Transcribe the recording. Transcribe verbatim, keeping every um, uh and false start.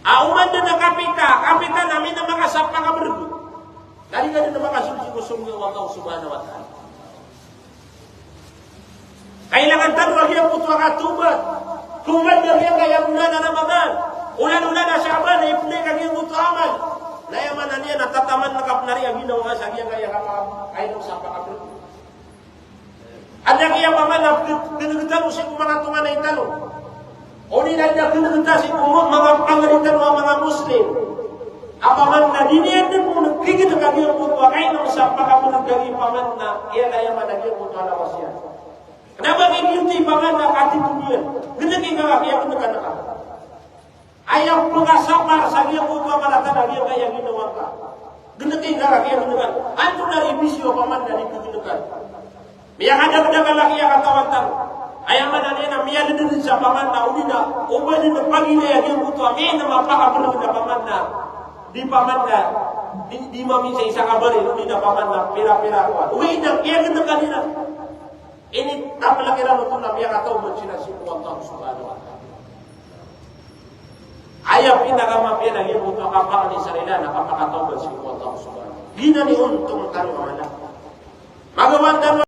A oman dn a kapita, kapita na minamakasampa ka brg. Na di ka dn makasold sii ko sorga o Allah subhanahu wa ta'ala. Kailangan tano a giyangkoto a katawbat. Tawbat na giyangkaya bulan a Ramadan. Olan-olan a Sha'ban, ipnay ka giyangkoto a amal. Na aya maana niyan na tataman ka pn ari a ginawa ka sa giyangkaya kapakailang sa pakabrg. Adn a kiyapamana, knggtan o sii ko manga tonganay tano. Odi na adn a knggtan sii ko manga pangni tano a manga Muslim. Opama na di niyan dn pn kignt a giyangkoto a kaino sa pakabrg a giyapamana, aya kaya maana giyangkoto a lawas iyan. Kna ba giyoto i opama na katitho niyan. Gnki ngka a kiyagnkan ka. Aya pkasapar sa giyangkoto a marata na giyangkaya ginawa ngka. Gnki ngka a kiyagnkan. Antonaa i bisyo opama na di kgnkan. Miyakadakdakl a kiyakatawan tano. Aya maana niyan na miyadadn sa opama na odi na o ba dn pagilaya giyangkoto a minamakabrg na opama na di opama na di, di mamisaisa ka bari, odi na opama na pira-pira ko. Odi na kiyagnkan iran. Ini taplak iran oto na miyakatawbat siran sii ko Allah subhanahu wa ta'ala. Aya pinakamapiya na giyangkoto a kapakni sa rila na kapakatawbat sii ko Allah subhanahu wa ta'ala. Giyanan i ontong tano a mala. Magawan tano